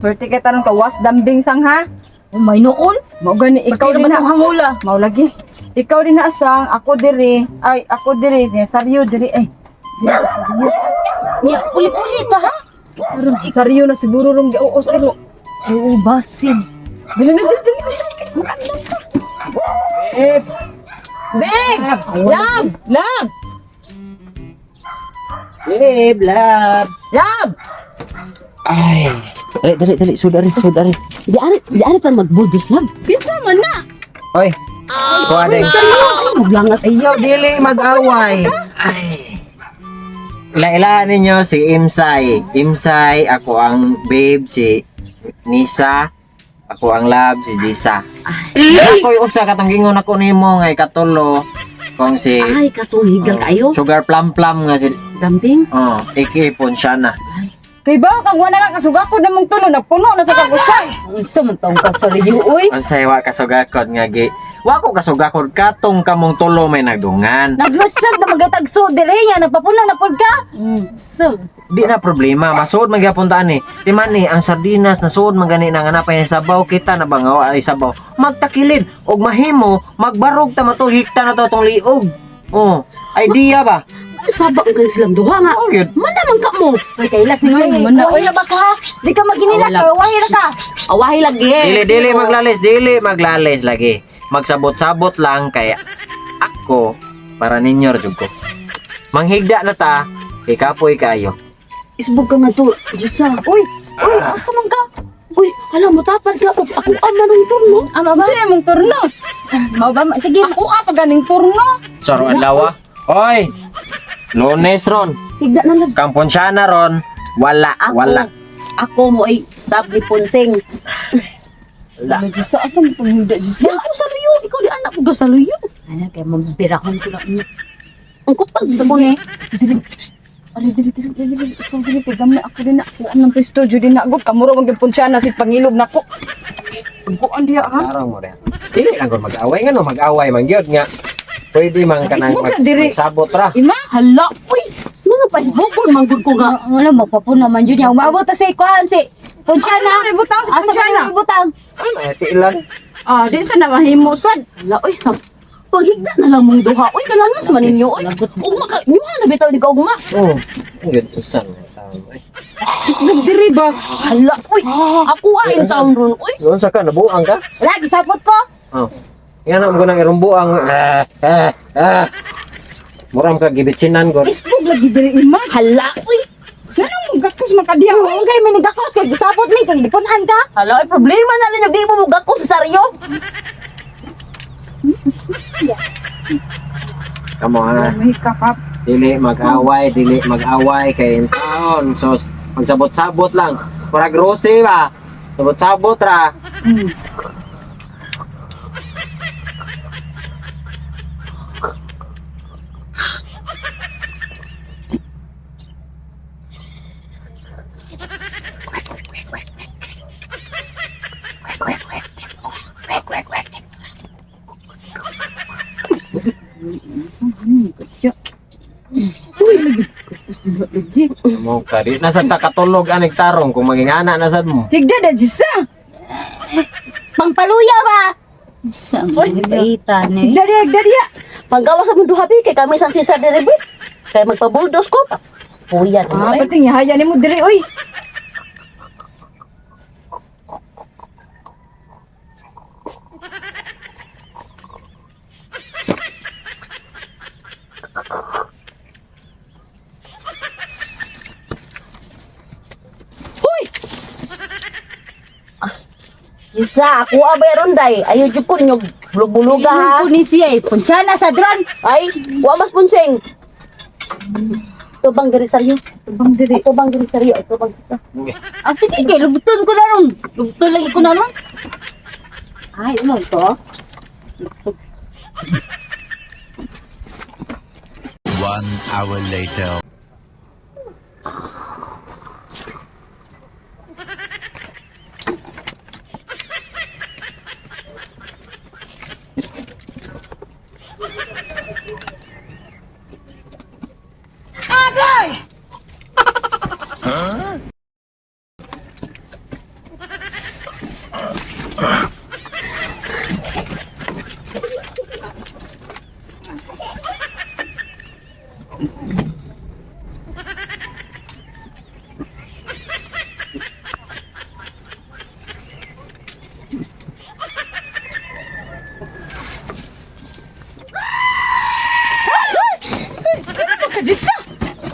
Swerte kay tanong ka was dambing sang ha. Oh, may noon. Mao gani ikaw Ikaw din na ba na. itong hangula? Mao lagi. Ikaw din na asang, ako diri. Ay, ako diri, si Saryo diri ay. Diri sa Saryo. Niya, ulit-ulit ha? Saryo, si Saryo na siguro rong giuos iro. Oo, basin. Dili na dili dili. Dili. Makaandam ka. Babe! Babe! Love! Love! Babe, love! Love! Ay! Dali, dali, dali. Sud ari, sud ari. Di ari tan magbuldos lang. Kinsa man na? Hoy! Kuha din. Maglangas. Ayaw, dili mag-away. Ay. Ila-ilaan ninyo si Imsay. Imsay, ako ang babe, si Nisa. Ako ang love, si Jisa. Ako'y usa katong gingon ako nimo ngay katulo. Kung si Ay, katong higal kayo. Sugar Plum Plum nga si Damping. oh, ikipon siya na. Kay ba kang wala ka kasugakod namong tulo nagpuno na sa kagusay. Ang isa man taong kasaliyo, oy. Unsay wa kasugakod nga gi. Wa ko kasugakod katong kamong tulo may nagdungan. Naglusad na magatagso dire nga nagpapuno na pud ka. So, Di na problema, masuod man gyapon taan ni. Ti man ni ang sardinas nasuod man gani na nga napay sabaw kita na bangaw ay sabaw. Magtakilid og mahimo magbarog ta mato hikta na to tong liog. Oh, idea ba? saba ang silang duha nga. Oh, yun. Mana man ka mo. Uy, kailas ni Ay, man na, Uy, oy. ba ka? Di ka maginilas, awahi ra ka. Awahi lagi. Dili dili maglalis, dili maglalis lagi. Magsabot-sabot lang kay ako para ninyo ra jud ko. Manghigda na ta, ikapoy kaayo. Isbog ka nga to, Diyos. Uy, uy, asa man ka? Uy, alam mo, tapad ka. Ako, ako ama ng turno. Ama ba? Unsa imong turno? Mao ba? Sige, Ako pa ganing turno. Saro adlaw. Oy. Lunes ron. higda na lang. Kamponsyana ron. Wala, Ako, wala. Ako mo ay sab ni Ponsing. Wala. Ano Diyos, asa mo panghigda Diyos? Di ako sa luyo. Ikaw di anak ko sa luyo. Ano, kaya mambirahon ko na. Ang kupag sa ko ni. Dili, psst. Ari, dili, dili, dili, dili. Ikaw dili, kay gamay ako din na. Kuan ng pisto, jud din na. Gud, kamuro man gyud na si pangilog nako. Kuan diya ha. Tarong mo rin. Dili lang kung mag-away nga no, mag-away man gyud nga. Pwede man kanang Ismog sa diri. magsabot ra. Ima, Hala, uy! Mga paisbugon, manggod ko nga. Ano, magpapuno man yun niya. Umabot ta si Kuan, si Ponsyana. Asa man ibutang si Asa Ponsyana? man ibutang? Ano tiilan? Ah, di sa na mahimo sad. Hala, uy, paghigda na lang mong duha. Uy, kalangas man ninyo, uy. Ugma ka, nyuha na bitaw ni ka ugma. Oh. Ang gyud usan nga taon. Ay. Ismog diri ba? Hala, uy. Ako ah, in town ron, uy. Doon sa ka nabuang ka? Wala, gisapot ko. Oh. Nga na mo nang irumbuang. Ah, ah, ah. Muram ka gibitsinan gud. Ismog lagi diri ima. Hala, uy. Ganong gakos makadiha. Oo, kay may nagakos kay gisapot mi kay gipunan ka. Hala, ay problema na ninyo di mo mugakos sa saryo. Kamo ha. Mahikakap. Dili mag-away, dili mag-away kay in taon. So magsabot-sabot lang. Murag rose ba? Sabot-sabot ra. Mo ka di nasa ta katulog anig tarong kung maging ana na sad mo. Higda da Diyos. Pangpaluya ba? Sa mga ni. Higda diya, higda diya. Panggawa sa mundo habi kay kami sang sisa diri bi. Kay magpabuldos ko. Puyat mo Ah, eh. pati haya nimo diri oy. Isa, ako abay ron day. Ayo jud ko ninyo bulog-buluga ha. Ko ni siya eh. Punsyana sa drone. Ay, wa mas punsing. Tubang diri saryo. Tubang diri. Ay, tubang diri saryo. Ay, tubang isa. Ah, sige kay lubton ko na ron. Lubton lagi ko na ron. Ay, ano ito? 1 hour later. Kajisa!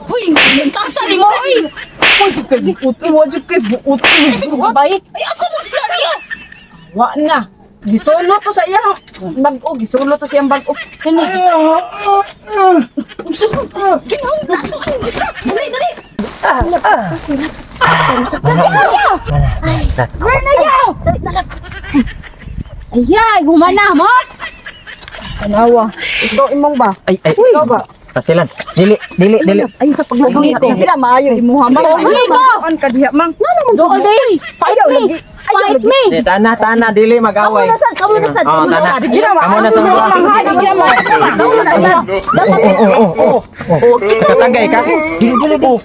Uy, tasa ni mo, uy! Wajib kay buot, uy, wajib kay buot. Uy, bay. Ay, asa sa siya? Wa na. Gisulo to sa iyang bag-o, gisulo to sa iyang bag-o. Kani. Unsa ko? Ginaw na to ang gisa. Dali, dali. Ayay, humana mo. Tanawa. Ikaw imong ba? Ay, ay. Ikaw ba? Pastilan. Dili, dili, dili. Ay, sa paglabang ito. Dili na maayo imuha mang. Dili ko. An ka diha mang. Doon day. Ayaw lagi. Ayaw Fight me. Di, tana, tana, dili mag-away. Kamu na sad, kamu na sad. Oh, tana. Dili na Kamu na sa maayo. Dili na maayo. Oh. Katagay ka. Dili, dili. Oh.